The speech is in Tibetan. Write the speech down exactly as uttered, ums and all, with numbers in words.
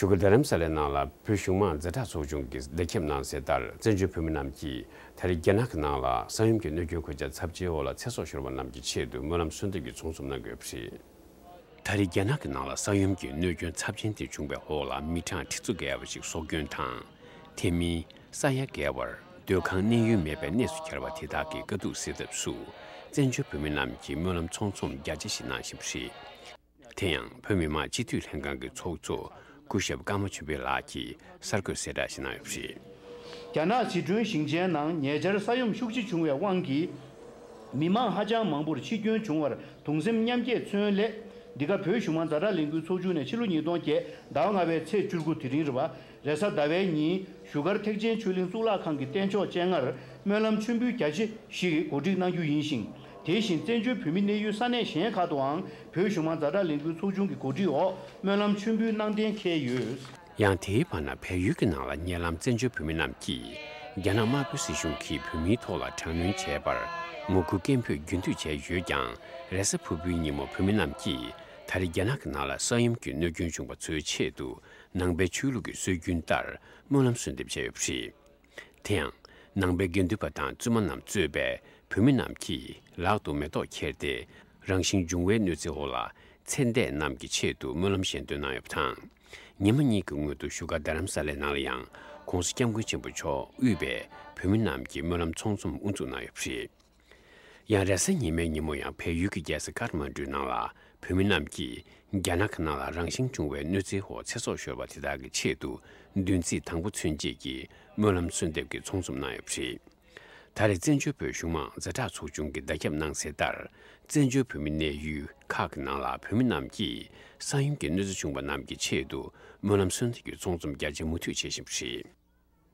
བཞུགས་སྒར་རྡ་རམ་ས་ལའི་ནང་ལ་བོད་གཞུང་མང་ཛ་དྲག་ཚོགས་ཆུང་གིས་བརྡ་ཁྱབ་གནང་གསལ་ལྟར། བཙན་བྱོལ་བོད་མི་རྣམས་ཀྱིས་ད་རེས་རྒྱ་ནག་གི་ནང་ལ་ས་ཡོམ་གྱི་གནོད་སྐྱོན་གོད་ཆག་ཚབས་ཆེའི་འོག་ལ་ཚེ་སྲོག་ཤོར་བ་རྣམས་ཀྱི་ཆེད་དུ་སྨོན་ལམ་གསོལ་འདེབས་ཀྱི་ཚོགས་འཛོམས་གནང་གི་ཡོད་པ་རེད། ད་རེས་རྒྱ་ནག་གི་ནང་ལ་ས་ཡོམ་གྱི་གནོད་སྐྱོན་ཚབས་ཆེན་དེ་བྱུང་བའི་འོག་ལ་མི་གྲངས་ཁྲི་ཚོ་བརྒལ་བ་ཞིག་སྲོག་སྐྱོན་དང་། དེ་མིན་ས་ཡ་བརྒལ་བར་སྡོད་ཁང་གནས་ཡུལ་མེད་པའི་གནས་སུ་གྱར་བ་དེ་དག་གི་དཀའ་སྡུག་སེལ་ཐབས་སུ། བཙན་བྱོལ་བོད་མི་རྣམས་ཀྱིས་སྨོན་ལམ་ཚོགས་འཛོམས་རྒྱ་ཆེ་ཞིག་གནང་བཞིན་པ་རེད། དེ་ཡང་བོད་མི་མང་སྤྱི་འཐུས་ལྷན་ཁང་གི་ཚོགས་གཙོ་སྐུ་ཞབས་ཀརྨ་ཆོས་འཕེལ་ལགས་ཀྱིས་གསར་འགོད་གསལ་བསྒྲགས་ཤིག་གནང་ཡོད་པ་རེད། རྒྱ་ནག་ཞི་ཁྲོན་ཞིང་ཆེན་ནང་ཉེ་ཆར་ས་ཡོམ་ཤུགས་ཆེ་བྱུང་བའི་དབང་གིས། མི་མང་ཧ་ཅང་མང་པོར་འཆི་སྐྱོན་བྱུང་བར་གདུང་སེམས་མཉམ་སྐྱེད་མཚོན་སླད། འདི་ག་བོད་གཞུང་མང་ཛ་དྲག་ལས་འགུལ་ཚོགས་ཆུང་ནས་ཕྱི་ལོ་ཉིས་སྟོང་བརྒྱད་ཟླ་བ་ལྔ་པའི་ཚེས་བཅུ་དགུ་དེ་རིང་རེད་པ། རེས་གཟའ་ཟླ་བའི་ཉིན་བཞུགས་སྒར་ཐེག་ཆེན་ཆོས་གླིང་གཙུག་ལག་ཁང་གི་རྟེན་མཆོག་སྤྱན་སྔར་སྨོན་ལམ་མཆོད་འབུལ་རྒྱ་ཆེ་ཞིག་གོ་སྒྲིག་གནང་རྒྱུ་ཡིན་ཞིང་། དེ་བཞིན་བཙན་བྱོལ་བོད་མི་གནས་ཡུལ་ས་གནས་གཞན་ཁག་ཏུའང་བོད་གཞུང་མང་ཛ་དྲག་ལས་འགུལ་ཚོགས་ཆུང་གི་གོ་སྒྲིག་འོག་སྨོན་ལམ་མཆོད་འབུལ་གནང་གཏན་འཁེལ་ཡོད། ཡང་དེའི་བར་ན་བལ་ཡུལ་གྱི་ནང་ལ་ཉེ་ལམ་བཙན་བྱོལ་བོད་མི་རྣམས་ཀྱིས་རྒྱ་ནག་དམར་པོའི་སྲིད་གཞུང་གིས་བོད་མིའི་ཐོག་ལ་དྲག་གནོན་བྱས་པར་ངོ་རྒོལ་སྐད་འབོད་རྒྱུན་མཐུད་བྱས་ཡོད་ཀྱང་། རེས་གཟའ་ཕུར་བུའི་ཉིན་མོ་བོད་མི་རྣམས་ཀྱིས་ད་རེས་རྒྱ་ནག་གི་ནང་ལ་ས་ཡོམ་གྱི་གནོད་སྐྱོན་བྱུང་བ་ཚོའི་ཆེད་དུ་ནང་པའི་ཆོས་ལུགས་ཀྱི་སྲོལ་རྒྱུན་ལྟར་སྨོན་ལམ་གསོལ་འདེབས་བྱས་ཡོད་པ་རེད། དེ་ཡང་ནང་པའི་དགེ་འདུན་པ་དང་བཙུན་མ་རྣམས་གཙོས་པའི་བོད་མི་རྣམས་ཀྱིས་ལག་ཏུ་མེ་ཏོག་ཁྱེར་ཏེ་རང་བཞིན་འབྱུང་བའི་གནོད་འཚེ་འོག་ལ་ཚེ་འདས་རྣམས་ཀྱི་ཆེད་དུ་སྨོན་ལམ་ཞལ་འདོན་གནང་ཡོད་པ་དང་། ཉི་མ་གཉིས་ཀྱི་སྔོན་དུ་བཞུགས་སྒར་རྡ་རམ་ས་ལའི་ནང་ལ་ཡང་༸གོང་ས་༸སྐྱབས་མགོན་ཆེན་པོ་མཆོག་དབུས་པའི་བོད་མི་རྣམས་ཀྱིས་སྨོན་ལམ་ཚོགས་འཛོམས་དབུ་འཛུགས་གནང་ཡོད་པ་རེད། ཡང་རེས་གཟའ་ཉི་མའི་ཉིན་མོ་ཡང་བལ་ཡུལ་གྱི་རྒྱལ་ས་ཀཏ་མན་ཌུའི་ནང་ལ་བོད་མི་རྣམས་ཀྱིས་རྒྱ་ནག་གི་ནང་ལ་རང་བཞིན་བྱུང་བའི་གནོད་འཚེའི་འོག་ཚེ་སྲོག་ཤོར་བ་དེ་དག་གི་ཆེད་དུ་བདུན་ཚིགས་དང་པོ་མཚོན་བྱེད་ཀྱི་སྨོན་ལམ་གསོལ་འདེབས་ཀྱི་ཚོགས་འཛོམས་གནང་ཡོད་པ་རེད། ད་རེས་བཙན་བྱོལ་བོད་གཞུང་མང་ཛ་དྲག་ཚོགས་ཆུང་གིས་བརྡ་ཁྱབ་གནང་གསལ་ལྟར། བཙན་བྱོལ་བོད་མི་གནས་ཡུལ་ཁག་གི་ནང་ལ་བོད་མི་རྣམས་ཀྱིས་ས་ཡོམ་གྱི་གནོད་འཚེ་བྱུང་བ་རྣམས་ཀྱི་ཆེད་དུ་སྨོན་ལམ་གསོལ་འདེབས་ཀྱི་ཚོགས་འཛོམས་རྒྱ་ཆེ་མུ་མཐུད་བྱེད་བཞིན་པ་རེད།